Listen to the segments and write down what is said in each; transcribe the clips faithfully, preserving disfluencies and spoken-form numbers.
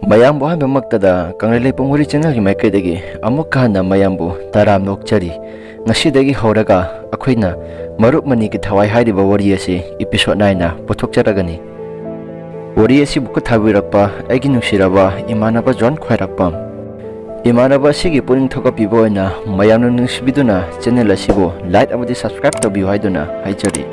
ꯃꯌꯥꯝꯕꯨ ꯑꯍꯥꯟꯕꯃꯛꯇꯗ ꯀꯪꯂꯩ ꯂꯩꯄꯨꯡ ꯋꯥꯔꯤ ꯆꯦꯅꯦꯜꯒꯤ ꯃꯥꯏꯀꯩꯗꯒꯤ ꯑꯃꯨꯛꯀ ꯍꯟꯅ ꯃꯌꯥꯝꯕꯨ ꯇꯔꯥꯝꯅ ꯑꯣꯛꯆꯔꯤ꯫ ꯉꯁꯤꯗꯒꯤ ꯍꯧꯔꯒ ꯑꯩꯈꯣꯏꯅ ꯃꯔꯨꯞ ꯃꯅꯤꯒꯤ ꯊꯋꯥꯏ ꯍꯥꯏꯔꯤꯕ ꯋꯥꯔꯤ ꯑꯁꯤ ꯏꯄꯤꯁꯣꯗ ꯅꯥꯏꯟꯅ ꯄꯨꯊꯣꯛꯆꯔꯒꯅꯤ꯫ ꯋꯥꯔꯤ ꯑꯁꯤꯕꯨ ꯈꯨꯠ ꯊꯥꯕꯤꯔꯛꯄ ꯑꯩꯒꯤ ꯅꯨꯡꯁꯤꯔꯕ ꯏꯃꯥꯟꯅꯕ ꯖꯣꯟ ꯈ꯭ꯋꯥꯏꯔꯥꯛꯄꯝ꯫ ꯏꯃꯥꯟꯅꯕ ꯑꯁꯤꯒꯤ ꯄꯨꯛꯅꯤꯡ ꯊꯧꯒꯠꯄꯤꯕ ꯑꯣꯏꯅ ꯃꯌꯥꯝꯅ ꯅꯨꯡꯁꯤꯕꯤꯗꯨꯅ ꯆꯦꯅꯦꯜ ꯑꯁꯤꯕꯨ ꯂꯥꯏꯛ ꯑꯃꯗꯤ ꯁꯕꯁꯀ꯭ꯔꯥꯏꯕ ꯇꯧꯕꯤꯌꯨ ꯍꯥꯏꯗꯨꯅ ꯍꯥꯏꯖꯔꯤ꯫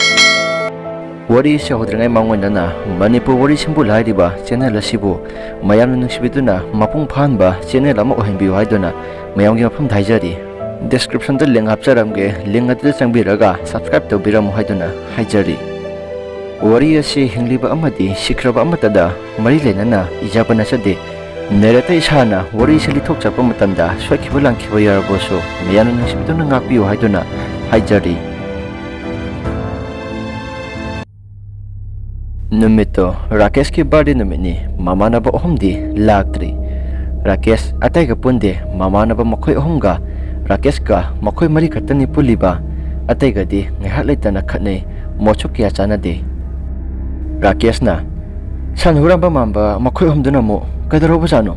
ꯋꯥꯔꯤ ꯑꯁꯤ ꯍꯧꯗ꯭ꯔꯤꯉꯩ ꯃꯥꯡꯑꯣꯏꯅꯅ ꯃꯅꯤꯄꯨꯔ ꯋꯥꯔꯤ ꯁꯤꯝꯕꯨꯜ ꯍꯥꯏꯔꯤꯕ ꯆꯦꯅꯦꯜ ꯑꯁꯤꯕꯨ ꯃꯌꯥꯝꯅ ꯅꯨꯡꯁꯤꯕꯤꯗꯨꯅ ꯃꯄꯨꯡ ꯐꯥꯍꯟꯕ ꯆꯦꯅꯦꯜ ꯑꯃ ꯑꯣꯏꯍꯟꯕꯤꯌꯨ ꯍꯥꯏꯗꯨꯅ ꯃꯌꯥꯝꯒꯤ ꯃꯐꯝꯗ ꯍꯥꯏꯖꯔꯤ꯫ ꯗꯤꯁꯀ꯭ꯔꯤꯞꯁꯟꯗ ꯂꯤꯡ ꯍꯥꯞꯆꯔꯝꯒꯦ, ꯂꯤꯡ ꯑꯗꯨꯗ ꯆꯪꯕꯤꯔꯒ ꯁꯕꯁꯀ꯭ꯔꯥꯏꯕ ꯇꯧꯕꯤꯔꯝꯃꯨ ꯍꯥꯏꯗꯨꯅ ꯍꯥꯏꯖꯔꯤ꯫ ꯋꯥꯔꯤ ꯑꯁꯤ ꯍꯤꯡꯂꯤꯕ ꯑꯃꯗꯤ ꯁꯤꯈ꯭ꯔꯕ ꯑꯃꯠꯇꯗ ꯃꯔꯤ ꯂꯩꯅꯅ ꯏꯖꯕ ꯅꯠꯆꯗꯦ꯫ ꯅꯦꯔꯦꯇꯔ ꯏꯁꯥꯅ ꯋꯥꯔꯤ ꯑꯁꯤ ꯂꯤꯊꯣꯛꯆꯔꯛꯄ ꯃꯇꯝꯗ ꯁꯣꯏꯈꯤꯕ ꯂꯥꯟꯈꯤꯕ ꯌꯥꯎꯔꯕꯁꯨ ꯃꯌꯥꯝꯅ ꯅꯨꯡꯁꯤꯕꯤꯗꯨꯅ ꯉꯥꯛꯄꯤꯌꯨ ꯍꯥꯏꯗꯨꯅ ꯍꯥꯏꯖꯔꯤ꯫ ꯅꯨꯃꯤꯠꯇꯣ ꯔꯥꯀꯦꯁꯀꯤ ꯕꯥꯔꯗꯦ ꯅꯨꯃꯤꯠꯅꯤ꯫ ꯃꯃꯥꯟꯅꯕ ꯑꯍꯨꯝꯗꯤ ꯂꯥꯛꯇ꯭ꯔꯤ꯫ ꯔꯥꯀꯦꯁ ꯑꯇꯩꯒ ꯄꯨꯟꯗꯦ꯫ ꯃꯃꯥꯟꯅꯕ ꯃꯈꯣꯏ ꯑꯍꯨꯝꯒ ꯔꯥꯀꯦꯁꯀ ꯃꯈꯣꯏ ꯃꯔꯤ ꯈꯛꯇꯅꯤ ꯄꯨꯜꯂꯤꯕ꯫ ꯑꯇꯩꯒꯗꯤ ꯉꯥꯏꯍꯥꯛ ꯂꯩꯇꯅ ꯈꯠꯅꯩ꯫ ꯃꯣꯠꯁꯨ ꯀꯌꯥ ꯆꯥꯟꯅꯗꯦ꯫ ꯔꯥꯀꯦꯁꯅ ꯁꯟ ꯍꯨꯔꯥꯟꯕ ꯃꯥꯟꯕ ꯃꯈꯣꯏ ꯑꯍꯨꯝꯗꯨꯅ ꯑꯃꯨꯛ ꯀꯩꯗꯧꯔꯕꯖꯥꯠꯅꯣ?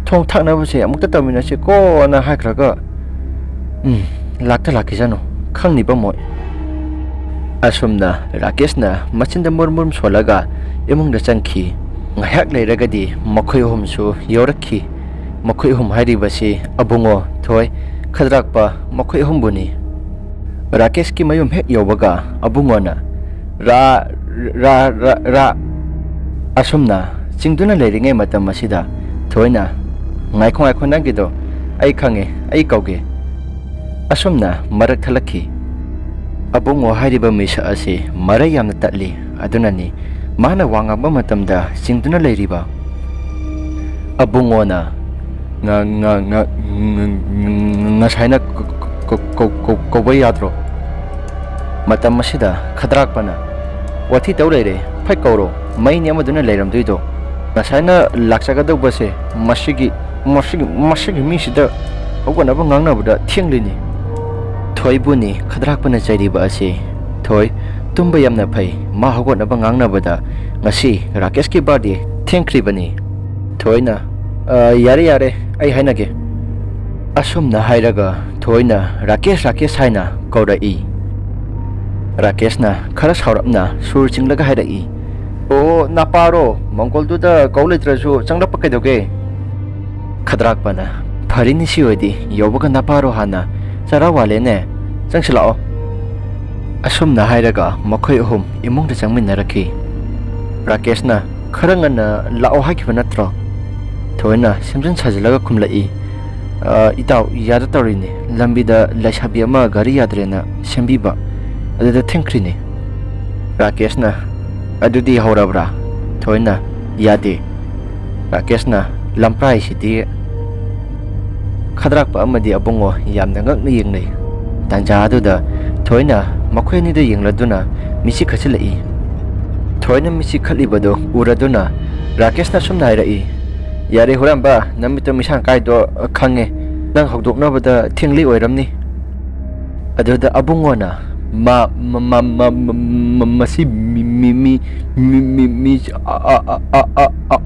ꯊꯣꯡ ꯊꯥꯛꯅꯕꯁꯦ ꯑꯃꯨꯛꯇ ꯇꯧꯃꯤꯟꯅꯁꯤꯀꯣꯅ ꯍꯥꯏꯈ꯭ꯔꯒ, ꯎꯝ, ꯂꯥꯛꯇ ꯂꯥꯛꯈꯤꯁꯅꯨ, ꯈꯪꯅꯤꯕ ꯃꯣꯏ꯫ ꯑꯁꯨꯝꯅ ꯔꯥꯀꯦꯁꯅ ꯃꯆꯤꯟꯗ ꯃꯨꯔ ꯃꯨꯔ ꯁꯣꯜꯂꯒ ꯏꯃꯨꯡꯗ ꯆꯪꯈꯤ꯫ ꯉꯥꯏꯍꯥꯛ ꯂꯩꯔꯒꯗꯤ ꯃꯈꯣꯏ ꯑꯍꯨꯝꯁꯨ ꯌꯧꯔꯛꯈꯤ꯫ ꯃꯈꯣꯏ ꯑꯍꯨꯝ ꯍꯥꯏꯔꯤꯕꯁꯤ ꯑꯕꯨꯡꯉꯣ, ꯊꯣꯏ, ꯈꯗ꯭ꯔꯥꯛꯄ ꯃꯈꯣꯏ ꯑꯍꯨꯝꯕꯨꯅꯤ꯫ ꯔꯥꯀꯦꯁꯀꯤ ꯃꯌꯨꯝ ꯍꯦꯛ ꯌꯧꯕꯒ ꯑꯕꯨꯡꯉꯣꯅ, "ꯔꯥ, ꯔꯥ, ꯔꯥ, ꯔꯥ"꯫ ꯑꯁꯨꯝꯅ ꯆꯤꯡꯗꯨꯅ ꯂꯩꯔꯤꯉꯩ ꯃꯇꯝ ꯑꯁꯤꯗ ꯊꯣꯏꯅ, "ꯉꯥꯏꯈꯣ, ꯉꯥꯏꯈꯣ, ꯅꯪꯒꯤꯗꯣ ꯑꯩ ꯈꯪꯉꯦ, ꯑꯩ ꯀꯧꯒꯦ"꯫ ꯑꯁꯨꯝꯅ ꯃꯔꯛ ꯊꯠꯂꯛꯈꯤ꯫ ꯑꯕꯨꯡꯉꯣ ꯍꯥꯏꯔꯤꯕ ꯃꯤꯁꯛ ꯑꯁꯤ ꯃꯔꯩ ꯌꯥꯝꯅ ꯇꯠꯂꯤ꯫ ꯑꯗꯨꯅꯅꯤ ꯃꯥꯅ ꯋꯥ ꯉꯥꯡꯕ ꯃꯇꯝꯗ ꯆꯤꯡꯗꯨꯅ ꯂꯩꯔꯤꯕ꯫ ꯑꯕꯨꯡꯉꯣꯅ, "ꯉ-, ꯉ-, ꯉ-, ꯉ-, ꯉ-, ꯉꯁꯥꯏꯅ ꯀ-, ꯀ-, ꯀ-, ꯀ-, ꯀ-, ꯀꯧꯕ ꯌꯥꯗ꯭ꯔꯣ?" ꯃꯇꯝ ꯑꯁꯤꯗ ꯈꯗ꯭ꯔꯥꯛꯄꯅ, "ꯋꯥꯊꯤ ꯇꯧ ꯂꯩꯔꯦ, ꯐꯠ ꯀꯧꯔꯣ, ꯃꯩꯅꯤ ꯑꯃꯗꯨꯅ ꯂꯩꯔꯝꯗꯣꯏꯗꯣ꯫ ꯉꯁꯥꯏꯅ ꯂꯥꯛꯆꯒꯗꯧꯕꯁꯦ ꯃꯁꯤꯒꯤ, ꯃꯁꯤꯒꯤ, ꯃꯁꯤꯒꯤ ꯃꯤꯁꯤꯗ ꯍꯧꯒꯠꯅꯕ ꯉꯥꯡꯅꯕꯗ ꯊꯦꯡꯂꯤꯅꯤ"꯫ ꯊꯣꯏꯕꯨꯅꯤ ꯈꯗ꯭ꯔꯥꯛꯄꯅ ꯆꯩꯔꯤꯕ ꯑꯁꯤ꯫ "ꯊꯣꯏ, ꯇꯨꯝꯕ ꯌꯥꯝꯅ ꯐꯩ, ꯃꯥ ꯍꯧꯒꯠꯅꯕ ꯉꯥꯡꯅꯕꯗ ꯉꯁꯤ ꯔꯥꯀꯦꯁꯀꯤ ꯕꯥꯔꯗꯦ ꯊꯦꯡꯈ꯭ꯔꯤꯕꯅꯤ"꯫ ꯊꯣꯏꯅ, "ꯑ, ꯌꯥꯔꯦ, ꯌꯥꯔꯦ, ꯑꯩ ꯍꯥꯏꯅꯒꯦ"꯫ ꯑꯁꯨꯝꯅ ꯍꯥꯏꯔꯒ ꯊꯣꯏꯅ "ꯔꯥꯀꯦꯁ, ꯔꯥꯀꯦꯁ" ꯍꯥꯏꯅ ꯀꯧꯔꯛꯏ꯫ ꯔꯥꯀꯦꯁꯅ ꯈꯔ ꯁꯥꯎꯔꯞꯅ ꯁꯨꯔ ꯆꯤꯡꯂꯒ ꯍꯥꯏꯔꯛꯏ, "ꯑꯣ, ꯅꯄꯥꯔꯣ? ꯃꯪꯒꯣꯜꯗꯨꯗ ꯀꯧ ꯂꯩꯇ꯭ꯔꯁꯨ ꯆꯪꯂꯛꯄ ꯀꯩꯗꯧꯒꯦ?" ꯈꯗ꯭ꯔꯥꯛꯄꯅ, "ꯐꯔꯤꯅꯤ, ꯁꯤ ꯑꯣꯏꯗꯤ ꯌꯧꯕꯒ ꯅꯄꯥꯔꯣ ꯍꯥꯟꯅ ꯆꯔꯥ ꯋꯥꯜꯂꯦꯅꯦ꯫ ꯆꯪꯁꯤꯜꯂꯛꯑꯣ"꯫ ꯑꯁꯨꯝꯅ ꯍꯥꯏꯔꯒ ꯃꯈꯣꯏ ꯑꯍꯨꯝ ꯏꯃꯨꯡꯗ ꯆꯪꯃꯤꯟꯅꯔꯛꯈꯤ꯫ ꯔꯥꯀꯦꯁꯅ, "ꯈꯔ ꯉꯟꯅ ꯂꯥꯛꯑꯣ ꯍꯥꯏꯈꯤꯕ ꯅꯠꯇ꯭ꯔꯣ?" ꯊꯣꯏꯅ ꯁꯦꯝꯖꯤꯟ ꯁꯥꯖꯤꯜꯂꯒ ꯈꯨꯝꯂꯛꯏ, "ꯑ, ꯏꯇꯥꯎ, ꯌꯥꯗ ꯇꯧꯔꯤꯅꯤ꯫ ꯂꯝꯕꯤꯗ ꯂꯩꯁꯥꯕꯤ ꯑꯃ ꯒꯥꯔꯤ ꯌꯥꯗ꯭ꯔꯦꯅ ꯁꯦꯝꯕꯤꯕ, ꯑꯗꯨꯗ ꯊꯦꯡꯈ꯭ꯔꯤꯅꯤ"꯫ ꯔꯥꯀꯦꯁꯅ, "ꯑꯗꯨꯗꯤ ꯍꯧꯔꯕ꯭ꯔꯥ?" ꯊꯣꯏꯅ, "ꯌꯥꯗꯦ"꯫ ꯔꯥꯀꯦꯁꯅ, "ꯂꯝꯄ꯭ꯔꯥꯏꯁꯤꯗꯤ"꯫ ꯈꯗ꯭ꯔꯥꯛꯄ ꯑꯃꯗꯤ ꯑꯕꯨꯡꯉꯣ ꯌꯥꯝꯅ ꯉꯛꯅ ꯌꯦꯡꯅꯩ꯫ ꯇꯥꯟꯖꯥ ꯑꯗꯨꯗ ꯊꯣꯏꯅ ꯃꯈꯣꯏ ꯑꯅꯤꯗ ꯌꯦꯡꯂꯗꯨꯅ ꯃꯤꯠꯁꯤ ꯈꯠꯆꯤꯜꯂꯛꯏ꯫ ꯊꯣꯏꯅ ꯃꯤꯠꯁꯤ ꯈꯠꯂꯤꯕꯗꯨ ꯎꯔꯗꯨꯅ ꯔꯥꯀꯦꯁꯅ ꯑꯁꯨꯝꯅ ꯍꯥꯏꯔꯛꯏ, "ꯌꯥꯔꯦ ꯍꯨꯔꯥꯟꯕ, ꯅꯃꯤꯠꯇꯣ ꯃꯤꯁꯥꯡ ꯀꯥꯏꯗꯣ ꯈꯪꯉꯦ꯫ ꯅꯪ ꯍꯧꯗꯣꯛꯅꯕꯗ ꯊꯦꯡꯂꯤ ꯑꯣꯏꯔꯝꯅꯤ"꯫ ꯑꯗꯨꯗ ꯑꯕꯨꯡꯉꯣꯅ, "ꯃ-, ꯃ-, ꯃ-, ꯃ-, ꯃ-, ꯃ-, ꯃꯁꯤ ꯃꯤ, ꯃꯤ, ꯃꯤ, ꯃꯤ, ꯃꯤ, ꯃꯤ, ꯑ-, ꯑ-, ꯑ-, ꯑ-, ꯑ-, ꯑ-,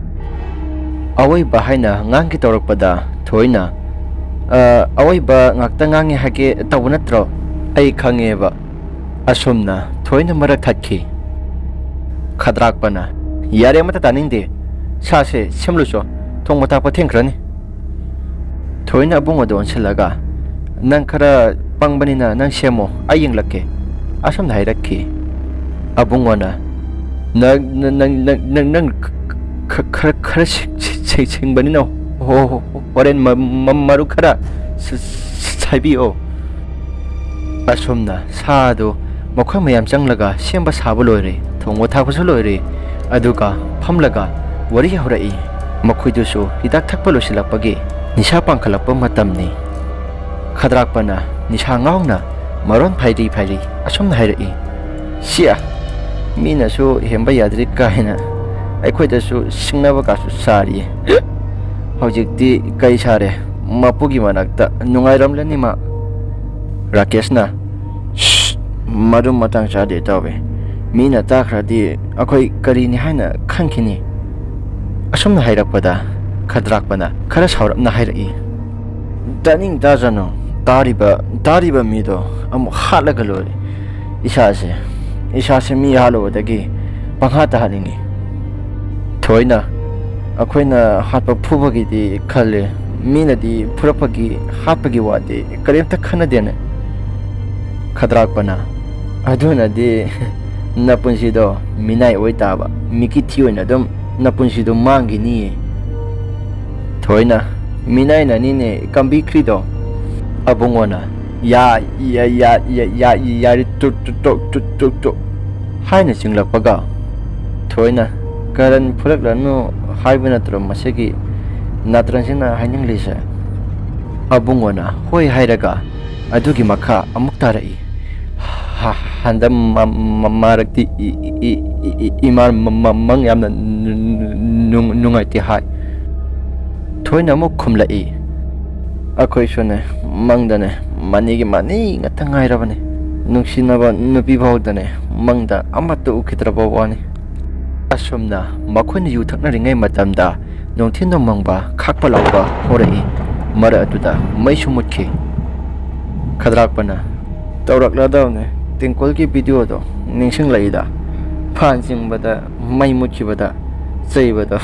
ꯑꯋꯣꯏꯕ" ꯍꯥꯏꯅ ꯉꯥꯡꯒꯦ ꯇꯧꯔꯛꯄꯗ ꯊꯣꯏꯅ, "ꯑ, ꯑꯋꯣꯏꯕ ꯉꯥꯛꯇ ꯉꯥꯡꯉꯦ ꯍꯥꯏꯒꯦ ꯇꯧꯕ ꯅꯠꯇ꯭ꯔꯣ? ꯑꯩ ꯈꯪꯉꯦꯕ"꯫ ꯑꯁꯨꯝꯅ ꯊꯣꯏꯅ ꯃꯔꯛ ꯊꯠꯈꯤ꯫ ꯈꯗ꯭ꯔꯥꯛꯄꯅ, "ꯌꯥꯔꯦ, ꯑꯃꯠꯇ ꯇꯥꯅꯤꯡꯗꯦ꯫ ꯁꯥꯁꯦ ꯁꯦꯝꯂꯨꯆꯣ꯫ ꯊꯣꯡꯕ ꯊꯥꯛꯄ ꯊꯦꯡꯈ꯭ꯔꯅꯤ"꯫ ꯊꯣꯏꯅ ꯑꯕꯨꯡꯉꯣꯗ ꯑꯣꯟꯁꯤꯜꯂꯒ, "ꯅꯪ ꯈꯔ ꯄꯪꯕꯅꯤꯅ ꯅꯪ ꯁꯦꯝꯃꯣ, ꯑꯩ ꯌꯦꯡꯂꯛꯀꯦ"꯫ ꯑꯁꯨꯝꯅ ꯍꯥꯏꯔꯛꯈꯤ꯫ ꯑꯕꯨꯡꯉꯣꯅ, "ꯅꯪ, ꯅꯪ, ꯅꯪ, ꯅꯪ, ꯅꯪ ꯈ-, ꯈ-, ꯈꯔ, ꯈꯔ ꯁꯤꯡ-, ꯁꯤꯡ-, ꯁꯤꯡ-, ꯁꯤꯡꯕꯅꯤꯅ ꯍꯣ-, ꯍꯣ-, ꯍꯣꯔꯦꯟ ꯃ-, ꯃ-, ꯃꯔꯨ ꯈꯔ ꯁ-, ꯁ-, ꯁꯥꯏꯕꯤꯌꯣ"꯫ ꯑꯁꯨꯝꯅ ꯁꯥ ꯑꯗꯨ ꯃꯈꯣꯏ ꯃꯌꯥꯝ ꯆꯪꯂꯒ ꯁꯦꯝꯕ ꯁꯥꯕ ꯂꯣꯏꯔꯦ, ꯊꯣꯡꯕ ꯊꯥꯛꯄꯁꯨ ꯂꯣꯏꯔꯦ꯫ ꯑꯗꯨꯒ ꯐꯝꯂꯒ ꯋꯥꯔꯤ ꯍꯧꯔꯛꯏ꯫ ꯃꯈꯣꯏꯗꯨꯁꯨ ꯍꯤꯗꯥꯛ ꯊꯛꯄ ꯂꯣꯏꯁꯤꯜꯂꯛꯄꯒꯤ ꯅꯤꯁꯥ ꯄꯥꯡꯈꯠꯂꯛꯄ ꯃꯇꯝꯅꯤ꯫ ꯈꯗ꯭ꯔꯥꯛꯄꯅ ꯅꯤꯁꯥ ꯉꯥꯎꯅ ꯃꯔꯣꯟ ꯐꯩꯔꯤ ꯐꯩꯔꯤ ꯑꯁꯨꯝꯅ ꯍꯥꯏꯔꯛꯏ, "ꯁꯤꯌꯥ, ꯃꯤꯅꯁꯨ ꯍꯦꯟꯕ ꯌꯥꯗ꯭ꯔꯤ ꯀꯥꯏꯅ ꯑꯩꯈꯣꯏꯗꯁꯨ ꯁꯤꯡꯅꯕ ꯀꯥꯁꯨ ꯁꯥꯔꯤꯌꯦ꯫ ꯍꯧꯖꯤꯛꯇꯤ ꯀꯩ ꯁꯥꯔꯦ? ꯃꯄꯨꯒꯤ ꯃꯅꯥꯛꯇ ꯅꯨꯡꯉꯥꯏꯔꯝꯂꯅꯤ ꯃꯥ"꯫ ꯔꯥꯀꯦꯁꯅ, "ꯁ꯭ꯁ, ꯃꯗꯨ ꯃꯇꯥꯡ ꯆꯥꯗꯦ ꯇꯧꯋꯦ꯫ ꯃꯤꯅ ꯇꯥꯈ꯭ꯔꯗꯤ ꯑꯩꯈꯣꯏ ꯀꯔꯤꯅꯤ ꯍꯥꯏꯅ ꯈꯟꯈꯤꯅꯤ"꯫ ꯑꯁꯨꯝꯅ ꯍꯥꯏꯔꯛꯄꯗ ꯈꯗ꯭ꯔꯥꯛꯄꯅ ꯈꯔ ꯁꯥꯎꯔꯞꯅ ꯍꯥꯏꯔꯛꯏ, "ꯇꯥꯅꯤꯡ ꯇꯥꯖꯅꯨ, ꯇꯥꯔꯤꯕ ꯇꯥꯔꯤꯕ ꯃꯤꯗꯣ ꯑꯃꯨꯛ ꯍꯥꯠꯂꯒ ꯂꯣꯏꯔꯦ꯫ ꯏꯁꯥꯁꯦ ꯏꯁꯥꯁꯦ ꯃꯤ ꯍꯥꯠꯂꯨꯕꯗꯒꯤ ꯄꯪꯍꯥꯠꯇ ꯍꯥꯠꯅꯤꯡꯉꯤ꯫ ꯊꯣꯏꯅ ꯑꯩꯈꯣꯏꯅ ꯍꯥꯠꯄ ꯐꯨꯕꯒꯤꯗꯤ ꯈꯜꯂꯦ, ꯃꯤꯅꯗꯤ ꯐꯨꯔꯛꯄꯒꯤ ꯍꯥꯠꯄꯒꯤ ꯋꯥꯗꯤ ꯀꯔꯤꯝꯇ ꯈꯟꯅꯗꯦꯅꯦ꯫" ꯈꯗ꯭ꯔꯥꯛꯄꯅ, "ꯑꯗꯨꯅꯗꯤ ꯅꯄꯨꯟꯁꯤꯗꯣ ꯃꯤꯅꯥꯏ ꯑꯣꯏ ꯇꯥꯕ, ꯃꯤꯀꯤ ꯊꯤ ꯑꯣꯏꯅ ꯑꯗꯨꯝ ꯅꯄꯨꯟꯁꯤꯗꯣ ꯃꯥꯡꯈꯤꯅꯤꯌꯦ꯫" ꯊꯣꯏꯅ, "ꯃꯤꯅꯥꯏꯅꯅꯤꯅꯦ ꯀꯝꯕꯤꯈ꯭ꯔꯤꯗꯣ꯫" ꯑꯕꯨꯡꯉꯣꯅ, "ꯌꯥ ꯌꯥ ꯌꯥ ꯌꯥ ꯌꯥ ꯌꯥꯔꯦ two two two two two two" ꯍꯥꯏꯅ ꯆꯤꯡꯂꯛꯄꯒ, ꯊꯣꯏꯅ, "ꯀꯔꯟ ꯐꯨꯔꯛꯂꯅꯨ ꯍꯥꯏꯕ ꯅꯠꯇ꯭ꯔꯣ ꯃꯁꯤꯒꯤ ꯅꯥꯇ꯭ꯔꯟꯁꯤꯅ ꯍꯥꯏꯅꯤꯡꯂꯤꯁꯦ?" ꯑꯕꯨꯡꯉꯣꯅ ꯍꯣꯏ ꯍꯥꯏꯔꯒ ꯑꯗꯨꯒꯤ ꯃꯈꯥ ꯑꯃꯨꯛ ꯇꯥꯔꯛꯏ꯫ ꯍ-, ꯍꯟꯗꯛ ꯃ-, ꯃ-, ꯃꯔꯛꯇꯤ ꯏ-, ꯏ-, ꯏ-, ꯏ-, ꯏꯃꯥ ꯃ-, ꯃ-, ꯃꯪ ꯌꯥꯝꯅ ꯅꯨ-, ꯅꯨ-, ꯅꯨꯡ-, ꯅꯨꯡꯉꯥꯏꯇꯦ ꯍꯥꯏ꯫ ꯊꯣꯏꯅ ꯑꯃꯨꯛ ꯈꯨꯝꯂꯛꯏ, "ꯑꯩꯈꯣꯏꯁꯨꯅꯦ, ꯃꯪꯗꯅꯦ, ꯃꯅꯤꯒꯤ ꯃꯅꯤ ꯉꯥꯛꯇ ꯉꯥꯏꯔꯕꯅꯤ꯫ ꯅꯨꯡꯁꯤꯅꯕ ꯅꯨꯄꯤ ꯐꯥꯎꯗꯅꯦ, ꯃꯪꯗ ꯑꯃꯠꯇ ꯎꯈꯤꯗ꯭ꯔꯕ ꯋꯥꯅꯤ꯫" ꯑꯁꯨꯝꯅ ꯃꯈꯣꯏꯅ ꯌꯨ ꯊꯛꯅꯔꯤꯉꯩ ꯃꯇꯝꯗ ꯅꯨꯡꯊꯤꯜ ꯅꯣꯡꯃꯪꯕ ꯈꯥꯛꯄ ꯂꯥꯎꯕ ꯍꯧꯔꯛꯏ꯫ ꯃꯔꯛ ꯑꯗꯨꯗ ꯃꯩꯁꯨ ꯃꯨꯠꯈꯤ꯫ ꯈꯗ꯭ꯔꯥꯛꯄꯅ, "ꯇꯧꯔꯛꯂꯗꯕꯅꯦ, ꯇ꯭ꯋꯤꯡꯀꯜꯒꯤ ꯚꯤꯗꯤꯑꯣꯗꯣ ꯅꯤꯡꯁꯤꯡꯂꯛꯏꯗ, ꯐꯥꯟ ꯆꯤꯡꯕꯗ ꯃꯩ ꯃꯨꯠꯈꯤꯕꯗ ꯆꯩꯕꯗꯣ꯫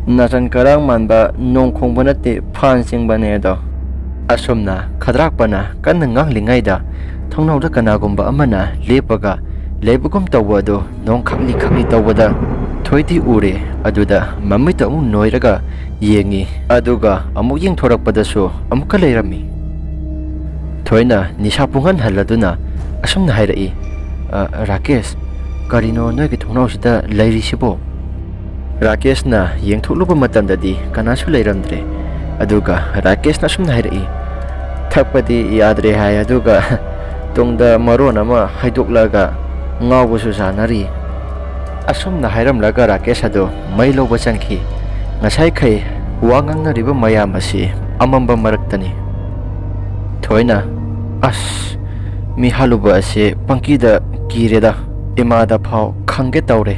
ꯅꯥꯆꯟ ꯀꯔꯥꯡ ꯃꯥꯟꯕ ꯅꯣꯡ ꯈꯣꯡꯕ ꯅꯠꯇꯦ, ꯐꯥꯟ ꯆꯤꯡꯕꯅꯦ ꯑꯗꯣ꯫" ꯑꯁꯨꯝꯅ ꯈꯗ꯭ꯔꯥꯛꯄꯅ ꯀꯟꯅ ꯉꯥꯡꯂꯤꯉꯩꯗ ꯊꯣꯡꯅꯥꯎꯗ ꯀꯅꯥꯒꯨꯝꯕ ꯑꯃꯅ ꯂꯦꯞꯄꯒ ꯂꯩꯕꯒꯨꯝ ꯇꯧꯕ ꯑꯗꯨ ꯅꯣꯡ ꯈꯛꯂꯤ ꯈꯛꯂꯤ ꯇꯧꯕꯗ ꯊꯣꯏꯗꯤ ꯎꯔꯦ꯫ ꯑꯗꯨꯗ ꯃꯃꯤꯠꯇ ꯑꯃꯨꯛ ꯅꯣꯏꯔꯒ ꯌꯦꯡꯉꯤ, ꯑꯗꯨꯒ ꯑꯃꯨꯛ ꯌꯦꯡꯊꯣꯔꯛꯄꯗꯁꯨ ꯑꯃꯨꯛꯀ ꯂꯩꯔꯝꯃꯤ꯫ ꯊꯣꯏꯅ ꯅꯤꯁꯥ ꯄꯨꯡꯍꯟ ꯍꯜꯂꯗꯨꯅ ꯑꯁꯨꯝꯅ ꯍꯥꯏꯔꯛꯏ, "ꯑ, ꯔꯥꯀꯦꯁ, ꯀꯔꯤꯅꯣ ꯅꯣꯏꯒꯤ ꯊꯣꯡꯅꯥꯎꯁꯤꯗ ꯂꯩꯔꯤꯁꯤꯕꯣ?" ꯔꯥꯀꯦꯁꯅ ꯌꯦꯡꯊꯣꯛꯂꯨꯕ ꯃꯇꯝꯗꯗꯤ ꯀꯅꯥꯁꯨ ꯂꯩꯔꯝꯗ꯭ꯔꯦ꯫ ꯑꯗꯨꯒ ꯔꯥꯀꯦꯁꯅ ꯑꯁꯨꯝꯅ ꯍꯥꯏꯔꯛꯏ, "ꯊꯛꯄꯗꯤ ꯌꯥꯗ꯭ꯔꯦ ꯍꯥꯏ, ꯑꯗꯨꯒ ꯇꯨꯡꯗ ꯃꯔꯣꯟ ꯑꯃ ꯍꯥꯏꯗꯣꯛꯂꯒ ꯉꯥꯎꯕꯁꯨ ꯁꯥꯟꯅꯔꯤ꯫" ꯑꯁꯨꯝꯅ ꯍꯥꯏꯔꯝꯂꯒ ꯔꯥꯀꯦꯁ ꯑꯗꯨ ꯃꯩ ꯂꯧꯕ ꯆꯪꯈꯤ꯫ ꯉꯁꯥꯏꯈꯩ ꯋꯥ ꯉꯥꯡꯅꯔꯤꯕ ꯃꯌꯥꯝ ꯑꯁꯤ ꯑꯃꯝꯕ ꯃꯔꯛꯇꯅꯤ꯫ ꯊꯣꯏꯅ, "ꯑꯁ, ꯃꯤ ꯍꯥꯠꯂꯨꯕ ꯑꯁꯤ ꯄꯪꯀꯤꯗ ꯀꯤꯔꯦꯗ, ꯏꯃꯥꯗ ꯐꯥꯎ ꯈꯪꯒꯦ ꯇꯧꯔꯦ꯫"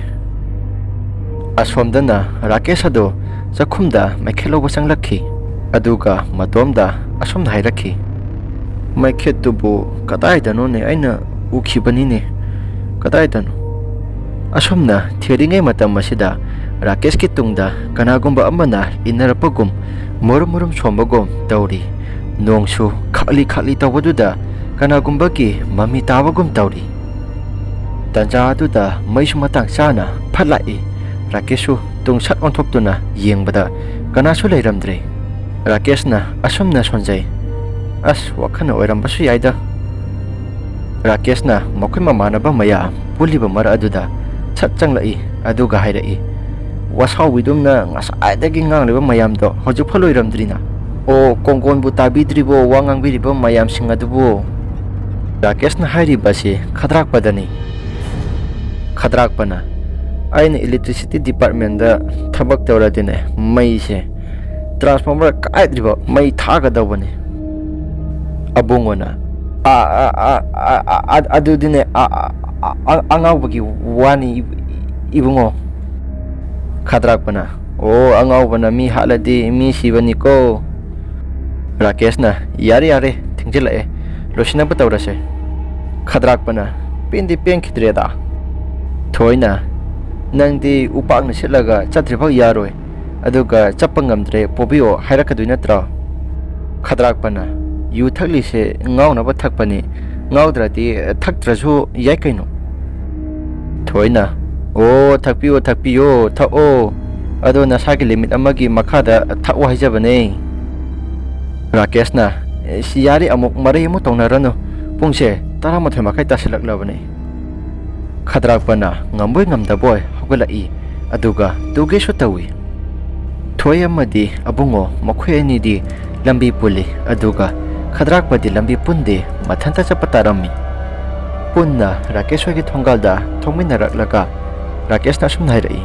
ꯑꯁꯣꯝꯗꯅ ꯔꯥꯀꯦꯁ ꯑꯗꯨ ꯆꯥꯛꯈꯨꯝꯗ ꯃꯩꯈꯦꯠ ꯂꯧꯕ ꯆꯪꯂꯛꯈꯤ꯫ ꯑꯗꯨꯒ ꯃꯇꯣꯝꯗ ꯑꯁꯨꯝꯅ ꯍꯥꯏꯔꯛꯈꯤ, "ꯃꯩꯈꯦꯠꯇꯨꯕꯨ ꯀꯗꯥꯏꯗꯅꯣꯅꯦ ꯑꯩꯅ ꯎꯈꯤꯕꯅꯤꯅꯦ? ꯀꯗꯥꯏꯗꯅꯣ?" ꯑꯁꯨꯝꯅ ꯊꯤꯔꯤꯉꯩ ꯃꯇꯝ ꯑꯁꯤꯗ ꯔꯥꯀꯦꯁꯀꯤ ꯇꯨꯡꯗ ꯀꯅꯥꯒꯨꯝꯕ ꯑꯃꯅ ꯏꯟꯅꯔꯛꯄꯒꯨꯝ, ꯃꯨꯔꯨꯝ ꯃꯨꯔꯨꯝ ꯁꯣꯝꯕꯒꯨꯝ ꯇꯧꯔꯤ꯫ ꯅꯣꯡꯁꯨ ꯈꯥꯛꯂꯤ ꯈꯥꯛꯂꯤ ꯇꯧꯕꯗꯨꯗ ꯀꯅꯥꯒꯨꯝꯕꯒꯤ ꯃꯃꯤ ꯇꯥꯕꯒꯨꯝ ꯇꯧꯔꯤ꯫ ꯇꯟꯖꯥ ꯑꯗꯨꯗ ꯃꯩꯁꯨ ꯃꯇꯥꯡ ꯆꯥꯅ ꯐꯠ ꯂꯥꯛꯏ꯫ ꯔꯥꯀꯦꯁꯁꯨ ꯇꯨꯡ ꯁꯠ ꯑꯣꯟꯊꯣꯛꯇꯨꯅ ꯌꯦꯡꯕꯗ ꯀꯅꯥꯁꯨ ꯂꯩꯔꯝꯗ꯭ꯔꯦ꯫ ꯔꯥꯀꯦꯁꯅ ꯑꯁꯨꯝꯅ ꯁꯣꯟꯖꯩ, "ꯑꯁ, ꯋꯥꯈꯜꯅ ꯑꯣꯏꯔꯝꯕꯁꯨ ꯌꯥꯏꯗ"꯫ ꯔꯥꯀꯦꯁꯅ ꯃꯈꯣꯏ ꯃꯃꯥꯟꯅꯕ ꯃꯌꯥꯝ ꯄꯨꯜꯂꯤꯕ ꯃꯔꯛ ꯑꯗꯨꯗ ꯁꯠ ꯆꯪꯂꯛꯏ, ꯑꯗꯨꯒ ꯍꯥꯏꯔꯛꯏ, "ꯋꯥꯁꯥꯎꯕꯤꯗꯨꯝꯅ ꯉꯁꯥꯏꯗꯒꯤ ꯉꯥꯡꯂꯤꯕ ꯃꯌꯥꯝꯗꯣ ꯍꯧꯖꯤꯛꯐꯥꯎ ꯂꯣꯏꯔꯝꯗ꯭ꯔꯤꯅ? ꯑꯣ, ꯀꯣꯡꯒꯣꯟꯕꯨ ꯇꯥꯕꯤꯗ꯭ꯔꯤꯕꯣ ꯋꯥ ꯉꯥꯡꯕꯤꯔꯤꯕ ꯃꯌꯥꯝꯁꯤꯡ ꯑꯗꯨꯕꯨ?" ꯔꯥꯀꯦꯁꯅ ꯍꯥꯏꯔꯤꯕ ꯑꯁꯤ ꯈꯗ꯭ꯔꯥꯛꯄꯗꯅꯤ꯫ ꯈꯗ꯭ꯔꯥꯛꯄꯅ, "ꯑꯩꯅ electricity departmentꯗ ꯊꯕꯛ ꯇꯧꯔꯗꯤꯅꯦ, ꯃꯩꯁꯦ, transformer ꯀꯥꯏꯗ꯭ꯔꯤꯕ ꯃꯩ ꯊꯥꯒꯗꯧꯕꯅꯤ"꯫ ꯑꯕꯨꯡꯉꯣꯅ, "ꯑ, ꯑ, ꯑ, ꯑ, ꯑ, ꯑ, ꯑꯗꯨꯗꯤꯅꯦ, ꯑ, ꯑ, ꯑ, ꯑ, ꯑꯉꯥꯎꯕꯒꯤ ꯋꯥꯅꯤ, ꯏꯕꯨꯡꯉꯣ"꯫ ꯈꯗ꯭ꯔꯥꯛꯄꯅ, "ꯑꯣ, ꯑꯉꯥꯎꯕꯅ ꯃꯤ ꯍꯥꯠꯂꯗꯤ ꯃꯤ ꯁꯤꯕꯅꯤꯀꯣ"꯫ ꯔꯥꯀꯦꯁꯅ, "ꯌꯥꯔꯦ, ꯌꯥꯔꯦ, ꯊꯦꯡꯖꯤꯜꯂꯛꯑꯦ, ꯂꯣꯏꯁꯤꯟꯅꯕ ꯇꯧꯔꯁꯦ"꯫ ꯈꯗ꯭ꯔꯥꯛꯄꯅ, "ꯄꯦꯟꯗꯤ ꯄꯦꯟꯈꯤꯗ꯭ꯔꯦꯗ"꯫ ꯊꯣꯏꯅ, "ꯅꯪꯗꯤ ꯎꯄꯥꯛꯅ ꯁꯤꯠꯂꯒ ꯆꯠꯇ꯭ꯔꯤꯐꯥꯎ ꯌꯥꯔꯣꯏ, ꯑꯗꯨꯒ ꯆꯠꯄ ꯉꯝꯗ꯭ꯔꯦ ꯄꯣꯕꯤꯌꯣ ꯍꯥꯏꯔꯛꯀꯗꯣꯏ ꯅꯠꯇ꯭ꯔꯣ?" ꯈꯗ꯭ꯔꯥꯛꯄꯅ, "ꯌꯨ ꯊꯛꯂꯤꯁꯦ ꯉꯥꯎꯅꯕ ꯊꯛꯄꯅꯤ, ꯉꯥꯎꯗ꯭ꯔꯗꯤ ꯊꯛꯇ꯭ꯔꯁꯨ ꯌꯥꯏ ꯀꯩꯅꯣ"꯫ ꯊꯣꯏꯅ, "ꯑꯣ, ꯊꯛꯄꯤꯌꯣ, ꯊꯛꯄꯤꯌꯣ, ꯊꯛꯑꯣ, ꯑꯗꯣ ꯅꯁꯥꯒꯤ limit ꯑꯃꯒꯤ ꯃꯈꯥꯗ ꯊꯛꯑꯣ ꯍꯥꯏꯖꯕꯅꯦ"꯫ ꯔꯥꯀꯦꯁꯅ, "ꯏꯁ, ꯌꯥꯔꯦ, ꯑꯃꯨꯛ ꯃꯔꯩ ꯑꯃꯨꯛ ꯇꯧꯅꯔꯅꯨ, ꯄꯨꯡꯁꯦ ꯇꯔꯥꯃꯥꯊꯣꯏ ꯃꯈꯥꯏ ꯇꯥꯁꯤꯜꯂꯛꯂꯕꯅꯤ"꯫ ꯈꯗ꯭ꯔꯥꯛꯄꯅ ꯉꯝꯕꯣꯏ ꯉꯝꯗꯕꯣꯏ ꯍꯧꯒꯠꯂꯛꯏ, ꯑꯗꯨꯒ ꯇꯨꯒꯦꯁꯨ ꯇꯧꯏ꯫ ꯊꯣꯏ ꯑꯃꯗꯤ ꯑꯕꯨꯡꯉꯣ ꯃꯈꯣꯏ ꯑꯅꯤꯗꯤ ꯂꯝꯕꯤ ꯄꯨꯜꯂꯤ, ꯑꯗꯨꯒ ꯈꯗ꯭ꯔꯥꯛꯄꯗꯤ ꯂꯝꯕꯤ ꯄꯨꯟꯗꯦ, ꯃꯊꯟꯇ ꯆꯠꯄ ꯇꯥꯔꯝꯃꯤ꯫ ꯄꯨꯟꯅ ꯔꯥꯀꯦꯁ ꯍꯣꯏꯒꯤ ꯊꯣꯡꯒꯥꯜꯗ ꯊꯣꯛꯃꯤꯟꯅꯔꯛꯂꯒ ꯔꯥꯀꯦꯁꯅ ꯑꯁꯨꯝꯅ ꯍꯥꯏꯔꯛꯏ,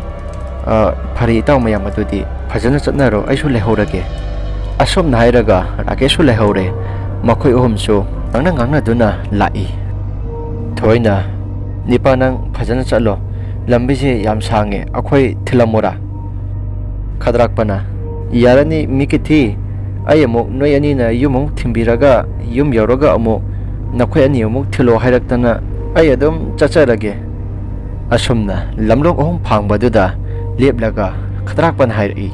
"ꯑ, ꯐꯔꯦ ꯏꯇꯥꯎ ꯃꯌꯥꯝ, ꯑꯗꯨꯗꯤ ꯐꯖꯅ ꯆꯠꯅꯔꯣ, ꯑꯩꯁꯨ ꯂꯩꯍꯧꯔꯒꯦ"꯫ ꯑꯁꯨꯝꯅ ꯍꯥꯏꯔꯒ ꯔꯥꯀꯦꯁꯁꯨ ꯂꯩꯍꯧꯔꯦ꯫ ꯃꯈꯣꯏ ꯑꯍꯨꯝꯁꯨ ꯉꯥꯡꯅ ꯉꯥꯡꯅꯗꯨꯅ ꯂꯥꯛꯏ꯫ ꯊꯣꯏꯅ, "ꯅꯤꯄꯥ, ꯅꯪ ꯐꯖꯅ ꯆꯠꯂꯣ, "ꯂꯝꯕꯤꯁꯦ ꯌꯥꯝ ꯁꯥꯡꯉꯦ, ꯑꯩꯈꯣꯏ ꯊꯤꯜꯂꯝꯃꯣꯔꯥ?" ꯈꯗ꯭ꯔꯥꯛꯄꯅ, "ꯌꯥꯔꯅꯤ ꯃꯤꯀꯤꯊꯤ, ꯑꯩ ꯑꯃꯨꯛ ꯅꯣꯏ ꯑꯅꯤꯅ ꯌꯨꯝ ꯑꯃꯨꯛ ꯊꯤꯟꯕꯤꯔꯒ ꯌꯨꯝ ꯌꯧꯔꯒ ꯑꯃꯨꯛ ꯅꯈꯣꯏ ꯑꯅꯤ ꯑꯃꯨꯛ ꯊꯤꯜꯂꯣ ꯍꯥꯏꯔꯛꯇꯅ ꯑꯩ ꯑꯗꯨꯝ ꯆꯠꯆꯔꯒꯦ"꯫ ꯑꯁꯨꯝꯅ ꯂꯝꯂꯣꯡ ꯑꯍꯨꯝ ꯐꯥꯡꯕꯗꯨꯗ ꯂꯦꯞꯂꯒ ꯈꯗ꯭ꯔꯥꯛꯄꯅ ꯍꯥꯏꯔꯛꯏ,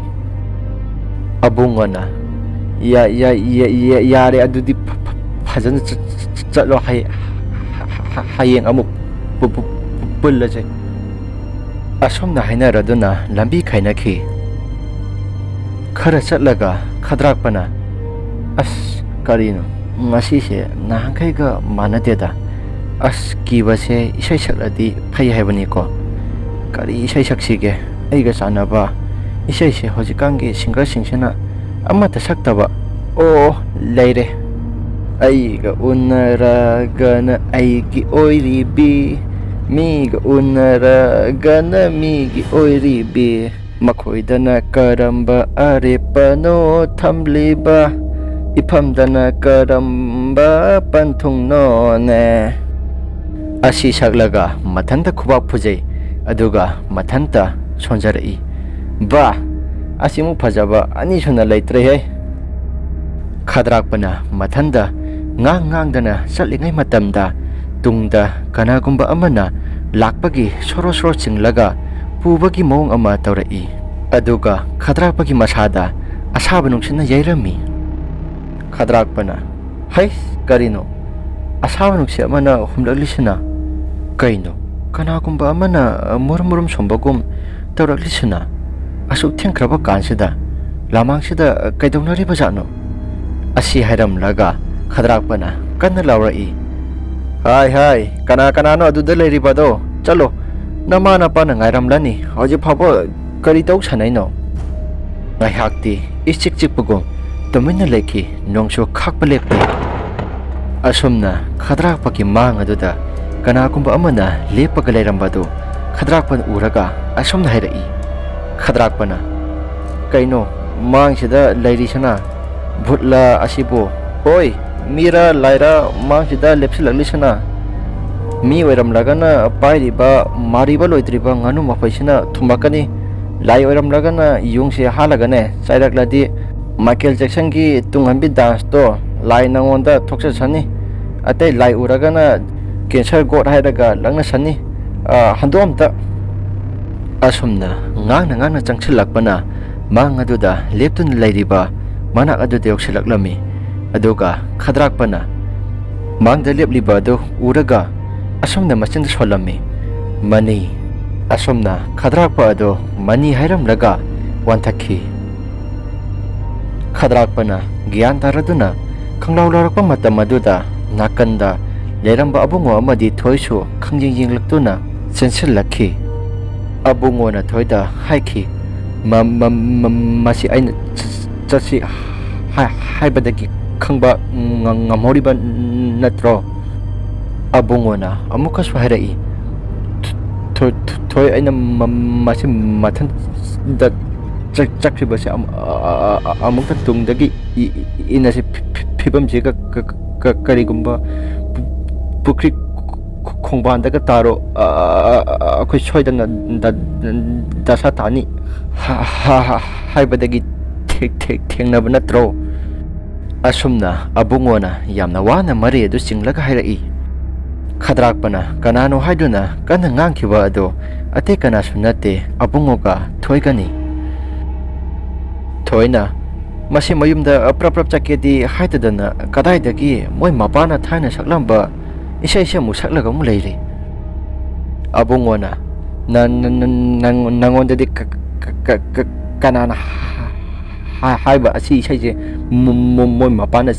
ꯑꯕꯨꯡꯉꯣꯅ, "ꯌꯥ-, ꯌꯥ-, ꯌꯥ-, ꯌꯥ-, ꯌꯥꯔꯦ, ꯑꯗꯨꯗꯤ ꯐ-, ꯐ-, ꯐꯖꯅ ꯆꯠ-, ꯆꯠ-, ꯆꯠꯂꯣ, ꯍꯌ-, ꯍ-, ꯍ-, ꯍ-, ꯍꯌꯦꯡ ꯑꯃꯨꯛ ꯄꯨ-, ꯄꯨ-, ꯄꯨ-, ꯄꯨꯜꯂꯁꯦ"꯫ ꯑꯁꯨꯝꯅ ꯍꯥꯏꯅꯔꯗꯨꯅ ꯂꯝꯕꯤ ꯈꯥꯏꯅꯈꯤ꯫ ꯈꯔ ꯆꯠꯂꯒ ꯈꯗ꯭ꯔꯥꯛꯄꯅ, "ꯑꯁ, ꯀꯔꯤꯅꯣ, ꯉꯁꯤꯁꯦ ꯅꯍꯥꯟꯈꯩꯒ ꯃꯥꯟꯅꯗꯦꯗ꯫ ꯑꯁ, ꯀꯤꯕꯁꯦ ꯏꯁꯩ ꯁꯛꯂꯗꯤ ꯐꯩ ꯍꯥꯏꯕꯅꯤꯀꯣ꯫ ꯀꯔꯤ ꯏꯁꯩ ꯁꯛꯁꯤꯒꯦ? ꯑꯩꯒ ꯆꯥꯟꯅꯕ ꯏꯁꯩꯁꯦ ꯍꯧꯖꯤꯛꯀꯥꯟꯒꯤ ꯁꯤꯡꯒꯔꯁꯤꯡꯁꯤꯅ ꯑꯃꯠꯇ ꯁꯛꯇꯕ꯫ ꯑꯣ, ꯂꯩꯔꯦ꯫ ꯑꯩꯒ ꯎꯅꯔꯒꯅ ꯑꯩꯒꯤ ꯑꯣꯏꯔꯤꯕꯤ, ꯃꯤꯒ ꯎꯅꯔꯒꯅ ꯃꯤꯒꯤ ꯑꯣꯏꯔꯤꯕꯤ, ꯃꯈꯣꯏꯗꯅ ꯀꯔꯝꯕ ꯑꯔꯦꯞꯄꯅꯣ ꯊꯝꯂꯤꯕ, ꯏꯐꯝꯗꯅ ꯀꯔꯝꯕ ꯄꯟꯊꯨꯡꯅꯣꯅꯦ?" ꯑꯁꯤ ꯁꯛꯂꯒ ꯃꯊꯟꯇ ꯈꯨꯕꯥꯛ ꯐꯨꯖꯩ, ꯑꯗꯨꯒ ꯃꯊꯟꯇ ꯁꯣꯟꯖꯔꯛꯏ꯫ "ꯕꯥ! ꯑꯁꯤꯃꯨꯛ ꯐꯖꯕ ꯑꯅꯤꯁꯨꯅ ꯂꯩꯇ꯭ꯔꯦꯍꯦ!" ꯈꯗ꯭ꯔꯥꯛꯄꯅ ꯃꯊꯟꯗ ꯉꯥꯡ ꯉꯥꯡꯗꯅ ꯆꯠꯂꯤꯉꯩ ꯃꯇꯝꯗ ꯇꯨꯡꯗ ꯀꯅꯥꯒꯨꯝꯕ ꯑꯃꯅ ꯂꯥꯛꯄꯒꯤ ꯁꯣꯔꯣ ꯁꯣꯔꯣ ꯆꯤꯡꯂꯒ ꯄꯨꯕꯒꯤ ꯃꯑꯣꯡ ꯑꯃ ꯇꯧꯔꯛꯏ꯫ ꯑꯗꯨꯒ ꯈꯗ꯭ꯔꯥꯛꯄꯒꯤ ꯃꯁꯥꯗ ꯑꯁꯥꯕ ꯅꯨꯡꯁꯤꯠꯅ ꯌꯩꯔꯝꯃꯤ꯫ ꯈꯗ꯭ꯔꯥꯛꯄꯅ, "ꯍꯩꯁ, ꯀꯔꯤꯅꯣ? ꯑꯁꯥꯕ ꯅꯨꯡꯁꯤꯠ ꯑꯃꯅ ꯍꯨꯝꯂꯛꯂꯤꯁꯤꯅ? ꯀꯩꯅꯣ, ꯀꯅꯥꯒꯨꯝꯕ ꯑꯃꯅ ꯃꯨꯔꯨꯝ ꯃꯨꯔꯨꯝ ꯁꯣꯝꯕꯒꯨꯝ ꯇꯧꯔꯛꯂꯤꯁꯤꯅ? ꯑꯁꯨꯛ ꯊꯦꯡꯈ꯭ꯔꯕ ꯀꯥꯟꯁꯤꯗ ꯂꯃꯥꯡꯁꯤꯗ ꯀꯩꯗꯧꯅꯔꯤꯕ ꯖꯥꯠꯅꯣ?" ꯑꯁꯤ ꯍꯥꯏꯔꯝꯂꯒ ꯈꯗ꯭ꯔꯥꯛꯄꯅ ꯀꯟꯅ ꯂꯥꯎꯔꯛꯏ, "ꯍꯥꯏ, ꯍꯥꯏ, ꯀꯅꯥ ꯀꯅꯥꯅꯣ ꯑꯗꯨꯗ ꯂꯩꯔꯤꯕꯗꯣ? ꯆꯠꯂꯣ, ꯅꯃꯥ ꯅꯄꯥꯅ ꯉꯥꯏꯔꯝꯂꯅꯤ꯫ ꯍꯧꯖꯤꯛ ꯐꯥꯎꯕ ꯀꯔꯤ ꯇꯧ ꯁꯥꯟꯅꯩꯅꯣ?" ꯉꯥꯏꯍꯥꯛꯇꯤ ꯏꯆꯤꯛ ꯆꯤꯛꯄꯒꯨꯝ ꯇꯨꯃꯤꯟꯅ ꯂꯩꯈꯤ꯫ ꯅꯣꯡꯁꯨ ꯈꯥꯛꯄ ꯂꯦꯞꯇꯦ꯫ ꯑꯁꯨꯝꯅ ꯈꯗ꯭ꯔꯥꯛꯄꯒꯤ ꯃꯥꯡ ꯑꯗꯨꯗ ꯀꯅꯥꯒꯨꯝꯕ ꯑꯃꯅ ꯂꯦꯞꯄꯒ ꯂꯩꯔꯝꯕꯗꯨ ꯈꯗ꯭ꯔꯥꯛꯄꯅ ꯎꯔꯒ ꯑꯁꯨꯝꯅ ꯍꯥꯏꯔꯛꯏ꯫ ꯈꯗ꯭ꯔꯥꯛꯄꯅ, "ꯀꯩꯅꯣ, ꯃꯥꯡꯁꯤꯗ ꯂꯩꯔꯤꯁꯤꯅ? ꯚꯨꯠꯂ ꯑꯁꯤꯕꯨ? ꯍꯣꯏ, ꯃꯤꯔ ꯂꯥꯏꯔ ꯃꯥꯡꯁꯤꯗ ꯂꯦꯞꯁꯤꯜꯂꯛꯂꯤꯁꯤꯅ?" ꯃꯤ ꯑꯣꯏꯔꯝꯂꯒꯅ ꯄꯥꯏꯔꯤꯕ, ꯃꯥꯔꯤꯕ ꯂꯣꯏꯗ꯭ꯔꯤꯕ ꯉꯥꯅꯨ ꯃꯐꯩꯁꯤꯅ ꯊꯨꯝꯂꯛꯀꯅꯤ꯫ ꯂꯥꯏ ꯑꯣꯏꯔꯝꯂꯒꯅ ꯌꯣꯡꯁꯦ ꯍꯥꯠꯂꯒꯅꯦ ꯆꯥꯏꯔꯛꯂꯗꯤ, ꯃꯥꯏꯀꯦꯜ ꯖꯦꯛꯁꯟꯒꯤ ꯇꯨꯡ ꯍꯟꯕꯤ ꯗꯥꯟꯁꯇꯣ ꯂꯥꯏ ꯅꯉꯣꯟꯗ ꯊꯣꯛꯆꯁꯅꯤ꯫ ꯑꯇꯩ ꯂꯥꯏ ꯎꯔꯒꯅ ꯀꯦꯟꯁꯔ ꯒꯣꯠ ꯍꯥꯏꯔꯒ ꯂꯛꯅꯁꯅꯤ꯫ ꯑ, ꯍꯟꯗꯣꯛ ꯑꯝꯇ꯫ ꯑꯁꯨꯝꯅ ꯉꯥꯡꯅ ꯉꯥꯡꯅ ꯆꯪꯁꯤꯜꯂꯛꯄꯅ ꯃꯥꯡ ꯑꯗꯨꯗ ꯂꯦꯞꯇꯨꯅ ꯂꯩꯔꯤꯕ ꯃꯅꯥꯛ ꯑꯗꯨꯗ ꯌꯧꯁꯤꯜꯂꯛꯂꯝꯃꯤ꯫ ꯑꯗꯨꯒ ꯈꯗ꯭ꯔꯥꯛꯄꯅ ꯃꯥꯡꯗ ꯂꯦꯞꯂꯤꯕ ꯑꯗꯨ ꯎꯔꯒ ꯑꯁꯨꯝꯅ ꯃꯆꯤꯟꯗ ꯁꯣꯜꯂꯝꯃꯤ, "ꯃꯅꯤ!" ꯑꯁꯨꯝꯅ ꯈꯗ꯭ꯔꯥꯛꯄ ꯑꯗꯨ "ꯃꯅꯤ" ꯍꯥꯏꯔꯝꯂꯒ ꯋꯥꯟꯊꯈꯤ꯫ ꯈꯗ꯭ꯔꯥꯛꯄꯅ ꯒ꯭ꯌꯥꯟ ꯇꯥꯔꯗꯨꯅ ꯈꯪꯂꯥꯎ ꯂꯥꯎꯔꯛꯄ ꯃꯇꯝ ꯑꯗꯨꯗ ꯅꯥꯀꯟꯗ ꯂꯩꯔꯝꯕ ꯑꯕꯨꯡꯉꯣ ꯑꯃꯗꯤ ꯊꯣꯏꯁꯨ ꯈꯪꯌꯦꯡ ꯌꯦꯡꯂꯛꯇꯨꯅ ꯆꯦꯟꯁꯤꯜꯂꯛꯈꯤ꯫ ꯑꯕꯨꯡꯉꯣꯅ ꯊꯣꯏꯗ ꯍꯥꯏꯈꯤ, "ꯃ-, ꯃ-, ꯃ-, ꯃꯁꯤ ꯑꯩꯅ ꯆ-, ꯆꯠꯁꯤ ꯍꯥꯏ-, ꯍꯥꯏꯕꯗꯒꯤ ꯈꯪꯕ ꯉ-, ꯉꯝꯍꯧꯔꯤꯕ ꯅꯠꯇ꯭ꯔꯣ?" ꯑꯕꯨꯡꯉꯣꯅ ꯑꯃꯨꯛꯀꯁꯨ ꯍꯥꯏꯔꯛꯏ, "ꯊꯣ-, ꯊꯣ-, ꯊꯣꯏ, ꯑꯩꯅ ꯃ-, ꯃꯁꯤ ꯃꯊꯟꯇ ꯆꯠ-, ꯆꯠꯈ꯭ꯔꯤꯕꯁꯦ ꯑꯃ-, ꯑ-, ꯑ-, ꯑ-, ꯑꯃꯨꯛꯇ ꯇꯨꯡꯗꯒꯤ ꯏ-, ꯏ-, ꯏꯟꯅꯁꯤ ꯐꯤ-, ꯐꯤ-, ꯐꯤꯕꯝꯁꯤꯒ ꯀ-, ꯀ-, ꯀ-, ꯀꯔꯤꯒꯨꯝꯕ ꯄꯨ-, ꯄꯨꯈ꯭ꯔꯤ ꯈꯣꯡꯕꯥꯟꯗꯒ ꯇꯥꯔꯣ, ꯑ-, ꯑ-, ꯑ-, ꯑ-, ꯑꯩꯈꯣꯏ ꯁꯣꯏꯗꯅ ꯗ-, ꯗꯁꯥ ꯇꯥꯅꯤ ꯍ-, ꯍ-, ꯍ-, ꯍꯥꯏꯕꯗꯒꯤ ꯊꯦ-, ꯊꯦ-, ꯊꯦꯡꯅꯕ ꯅꯠꯇ꯭ꯔꯣ?" ꯑꯁꯨꯝꯅ ꯑꯕꯨꯡꯉꯣꯅ ꯌꯥꯝꯅ ꯋꯥꯅ ꯃꯔꯩ ꯑꯗꯨ ꯆꯤꯡꯂꯒ ꯍꯥꯏꯔꯛꯏ꯫ ꯈꯗ꯭ꯔꯥꯛꯄꯅ ꯀꯅꯥꯅꯣ ꯍꯥꯏꯗꯨꯅ ꯀꯟꯅ ꯉꯥꯡꯈꯤꯕ ꯑꯗꯨ ꯑꯇꯩ ꯀꯅꯥꯁꯨ ꯅꯠꯇꯦ, ꯑꯕꯨꯡꯉꯣꯒ ꯊꯣꯏꯒꯅꯤ꯫ ꯊꯣꯏꯅ, "ꯃꯁꯤ ꯃꯌꯨꯝꯗ ꯄ꯭ꯔꯞ ꯄ꯭ꯔꯞ ꯆꯠꯀꯦꯗꯤ ꯍꯥꯏꯗꯗꯅ ꯀꯗꯥꯏꯗꯒꯤ ꯃꯣꯏ ꯃꯄꯥꯅ ꯊꯥꯏꯅ ꯁꯛꯂꯝꯕ ꯏꯁꯩꯁꯦ ꯑꯃꯨꯛ ꯁꯛꯂꯒ ꯑꯃꯨꯛ ꯂꯩꯔꯤ?" ꯑꯕꯨꯡꯉꯣꯅ, "ꯅ-, ꯅ-, ꯅ-, ꯅꯪ-, ꯅꯪꯉꯣꯟꯗꯗꯤ ꯀ-, ꯀ-, ꯀ-, ꯀ-, ꯀꯅꯥꯅ ꯍꯥ-, ꯍꯥ-, ꯍꯥꯏꯕ ꯑꯁꯤ ꯏꯁꯩꯁꯦ ꯃꯣ-, ꯃꯣ-, ꯃꯣꯏ ꯃꯄꯥꯅ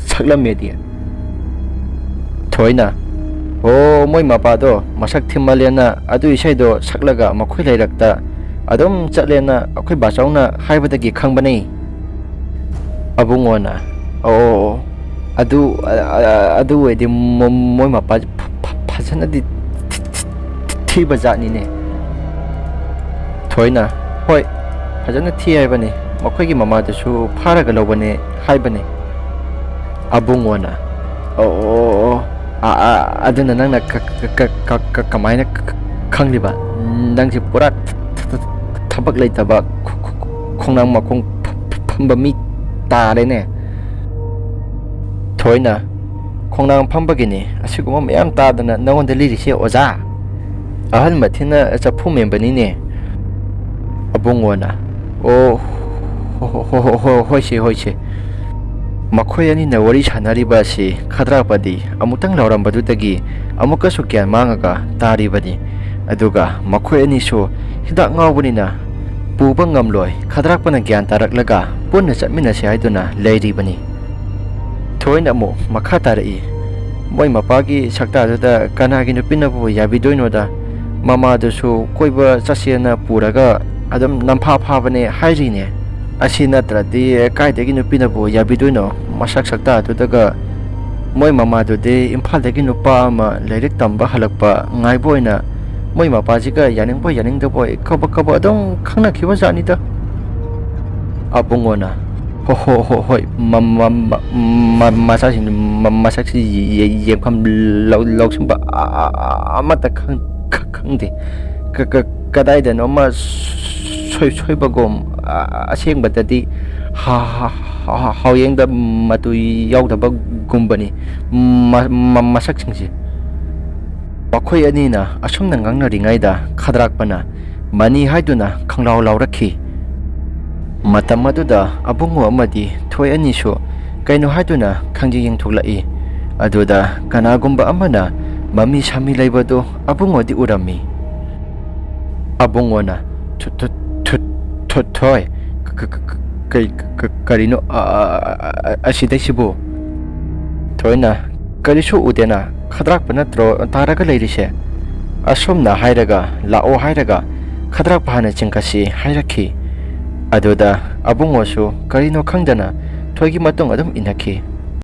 ꯁꯛꯂꯝꯃꯦꯗꯤ?" ꯊꯣꯏꯅ, "ꯑꯣ, ꯃꯣꯏ ꯃꯄꯥꯗꯣ ꯃꯁꯛ ꯊꯤꯃꯜꯂꯦꯅ ꯑꯗꯨ ꯏꯁꯩꯗꯣ ꯁꯛꯂꯒ ꯃꯈꯣꯏ ꯂꯩꯔꯛꯇ ꯑꯗꯨꯝ ꯆꯠꯂꯦꯅ ꯑꯩꯈꯣꯏ ꯕꯥꯆꯧꯅ ꯍꯥꯏꯕꯗꯒꯤ ꯈꯪꯕꯅꯤ꯫" ꯑꯕꯨꯡꯉꯣꯅ, "ꯑꯣ, ꯑꯗꯨ, ꯑ-, ꯑ-, ꯑꯗꯨ ꯑꯣꯏꯔꯗꯤ ꯃꯣ-, ꯃꯣꯏ ꯃꯄꯥ ꯐ-, ꯐ-, ꯐꯖꯅꯗꯤ ꯊꯤ-, ꯊꯤ-, ꯊꯤꯕ ꯖꯥꯠꯅꯤꯅꯦ꯫" ꯊꯣꯏꯅ, "ꯍꯣꯏ, ꯐꯖꯅ ꯊꯤ ꯍꯥꯏꯕꯅꯤ, ꯃꯈꯣꯏꯒꯤ ꯃꯃꯥꯗꯨꯁꯨ ꯐꯥꯔꯒ ꯂꯧꯕꯅꯦ ꯍꯥꯏꯕꯅꯤ꯫" ꯑꯕꯨꯡꯉꯣꯅ, "ꯑꯣ, ꯑꯣ, ꯑꯣ, ꯑꯣ, "ꯑ-, ꯑ-, ꯑꯗꯨꯅ ꯅꯪꯅ ꯀ-, ꯀ-, ꯀ-, ꯀ-, ꯀ-, ꯀꯃꯥꯏꯅ ꯈ-, ꯈ-, ꯈꯪꯂꯤꯕ? ꯅꯪꯁꯦ ꯄꯨꯔꯥ ꯊ-, ꯊ-, ꯊ-, ꯊꯕꯛ ꯂꯩꯇꯕ ꯈꯣ-, ꯈꯣ-, ꯈꯣꯡꯅꯥꯡ ꯃꯈꯣꯡ ꯐ-, ꯐ-, ꯐꯝꯕ ꯃꯤ ꯇꯥꯔꯦꯅꯦ꯫" ꯊꯣꯏꯅ, "ꯈꯣꯡꯅꯥꯡ ꯐꯝꯕꯒꯤꯅꯤ ꯑꯁꯤꯒꯨꯝꯕ ꯃꯌꯥꯝ ꯇꯥꯗꯅ ꯅꯉꯣꯟꯗ ꯂꯤꯔꯤꯁꯦ ꯑꯣꯖꯥ꯫ ꯑꯍꯜ ꯃꯊꯤꯅ ꯆꯐꯨ ꯃꯦꯟꯕꯅꯤꯅꯦ꯫" ꯑꯕꯨꯡꯉꯣꯅ, "ꯑꯣ, ꯍꯣ-, ꯍꯣ-, ꯍꯣ-, ꯍꯣ-, ꯍꯣꯏꯁꯦ, ꯍꯣꯏꯁꯦ꯫" ꯃꯈꯣꯏ ꯑꯅꯤꯅ ꯋꯥꯔꯤ ꯁꯥꯟꯅꯔꯤꯕ ꯑꯁꯤ ꯈꯗ꯭ꯔꯥꯛꯄꯗꯤ ꯑꯃꯨꯛꯇꯪ ꯂꯥꯎꯔꯝꯕꯗꯨꯗꯒꯤ ꯑꯃꯨꯛꯀꯁꯨ ꯒ꯭ꯌꯥꯟ ꯃꯥꯡꯉꯒ ꯇꯥꯔꯤꯕꯅꯤ꯫ ꯑꯗꯨꯒ ꯃꯈꯣꯏ ꯑꯅꯤꯁꯨ ꯍꯤꯗꯥꯛ ꯉꯥꯎꯕꯅꯤꯅ ꯄꯨꯕ ꯉꯝꯂꯣꯏ, ꯈꯗ꯭ꯔꯥꯛꯄꯅ ꯒ꯭ꯌꯥꯟ ꯇꯥꯔꯛꯂꯒ ꯄꯨꯟꯅ ꯆꯠꯃꯤꯟꯅꯁꯤ ꯍꯥꯏꯗꯨꯅ ꯂꯩꯔꯤꯕꯅꯤ꯫ ꯊꯣꯏꯅ ꯑꯃꯨꯛ ꯃꯈꯥ ꯇꯥꯔꯛꯏ, "ꯃꯣꯏ ꯃꯄꯥꯒꯤ ꯁꯛꯇꯥꯗꯨꯗ ꯀꯅꯥꯒꯤ ꯅꯨꯄꯤꯅꯕꯨ ꯌꯥꯕꯤꯗꯣꯏꯅꯣꯗ? ꯃꯃꯥꯗꯨꯁꯨ ꯀꯣꯏꯕ ꯆꯠꯁꯦꯅ ꯄꯨꯔꯒ ꯑꯗꯨꯝ ꯅꯝꯐꯥ ꯐꯥꯕꯅꯦ ꯍꯥꯏꯔꯤꯅꯦ꯫ ꯑꯁꯤ ꯅꯠꯇ꯭ꯔꯗꯤ ꯀꯥꯏꯗꯒꯤ ꯅꯨꯄꯤꯅꯕꯨ ꯌꯥꯕꯤꯗꯣꯏꯅꯣ? ꯃꯁꯛ ꯁꯛꯇꯥꯗꯨꯗꯒ ꯃꯣꯏ ꯃꯃꯥꯗꯨꯗꯤ ꯏꯝꯐꯥꯜꯗꯒꯤ ꯅꯨꯄꯥ ꯑꯃ ꯂꯥꯏꯔꯤꯛ ꯇꯝꯕ ꯍꯜꯂꯛꯄ ꯉꯥꯏꯕ ꯑꯣꯏꯅ ꯃꯣꯏ ꯃꯄꯥꯁꯤꯒ ꯌꯥꯅꯤꯡꯕꯣꯏ ꯌꯥꯅꯤꯡꯗꯕꯣꯏ ꯀꯕꯛ ꯀꯕꯛ ꯑꯗꯨꯝ ꯈꯪꯅꯈꯤꯕ ꯖꯥꯠꯅꯤꯗ꯫" ꯑꯕꯨꯡꯉꯣꯅ, "ꯍꯣ-, ꯍꯣ-, ꯍꯣ-, ꯍꯣꯏ, ꯃ-, ꯃ-, ꯃ-, ꯃ-, ꯃ-, ꯃꯆꯥꯁꯤꯡ ꯃ-, ꯃꯁꯛꯁꯤ ꯌꯦ-, ꯌꯦ-, ꯌꯦꯡꯐꯝ ꯂꯧ-, ꯂꯧꯁꯤꯟꯕ ꯑ-, ꯑ-, ꯑ-, ꯑꯃꯠꯇ ꯈꯪ-, ꯈ-, ꯈꯪꯗꯦ꯫ ꯀ-, ꯀ-, ꯀꯗꯥꯏꯗꯅꯣꯃ ꯁꯣꯏ-, ꯁꯣꯏꯕꯒꯨꯝ, ꯑ-, ꯑꯁꯦꯡꯕꯗꯗꯤ ꯍ-, ꯍ-, ꯍ-, ꯍ-, ꯍꯥꯎꯌꯦꯡꯗ ꯃꯇꯨ ꯌꯥꯎꯗꯕꯒꯨꯝꯕꯅꯤ ꯃ-, ꯃ-, ꯃꯁꯛꯁꯤꯡꯁꯦ꯫" ꯃꯈꯣꯏ ꯑꯅꯤꯅ ꯑꯁꯨꯝꯅ ꯉꯥꯡꯅꯔꯤꯉꯩꯗ ꯈꯗ꯭ꯔꯥꯛꯄꯅ "ꯃꯅꯤ" ꯍꯥꯏꯗꯨꯅ ꯈꯪꯂꯥꯎ ꯂꯥꯎꯔꯛꯈꯤ꯫ ꯃꯇꯝ ꯑꯗꯨꯗ ꯑꯕꯨꯡꯉꯣ ꯑꯃꯗꯤ ꯊꯣꯏ ꯑꯅꯤꯁꯨ ꯀꯩꯅꯣ ꯍꯥꯏꯗꯨꯅ ꯈꯪꯖꯤꯡ ꯌꯦꯡꯊꯣꯛꯂꯛꯏ꯫ ꯑꯗꯨꯗ ꯀꯅꯥꯒꯨꯝꯕ ꯑꯃꯅ ꯃꯃꯤ ꯁꯥꯃꯤ ꯂꯩꯕꯗꯨ ꯑꯕꯨꯡꯉꯣꯗꯤ ꯎꯔꯝꯃꯤ꯫ ꯑꯕꯨꯡꯉꯣꯅ, "ꯊꯨ-, ꯊꯨ-, ꯊꯨ-, ꯊꯨ-, ꯊꯣꯏ, ꯀ-, ꯀ-, ꯀ-, ꯀ-, ꯀ-, ꯀ-, ꯀꯔꯤꯅꯣ, ꯑ-, ꯑ-, ꯑ-, ꯑ-, ꯑꯁꯤꯗꯩꯁꯤꯕꯨ?" ꯊꯣꯏꯅ, "ꯀꯔꯤꯁꯨ ꯎꯗꯦꯅ, ꯈꯗ꯭ꯔꯥꯛꯄ ꯅꯠꯇ꯭ꯔꯣ ꯇꯥꯔꯒ ꯂꯩꯔꯤꯁꯦ?" ꯑꯁꯨꯝꯅ ꯍꯥꯏꯔꯒ, "ꯂꯥꯛꯑꯣ" ꯍꯥꯏꯔꯒ, "ꯈꯗ꯭ꯔꯥꯛꯄ ꯍꯥꯟꯅ ꯆꯤꯡꯈꯠꯁꯤ" ꯍꯥꯏꯔꯛꯈꯤ꯫ ꯑꯗꯨꯗ ꯑꯕꯨꯡꯉꯣꯁꯨ ꯀꯔꯤꯅꯣ ꯈꯪꯗꯅ ꯊꯣꯏꯒꯤ ꯃꯇꯨꯡ ꯑꯗꯨꯝ ꯏꯟꯅꯈꯤ꯫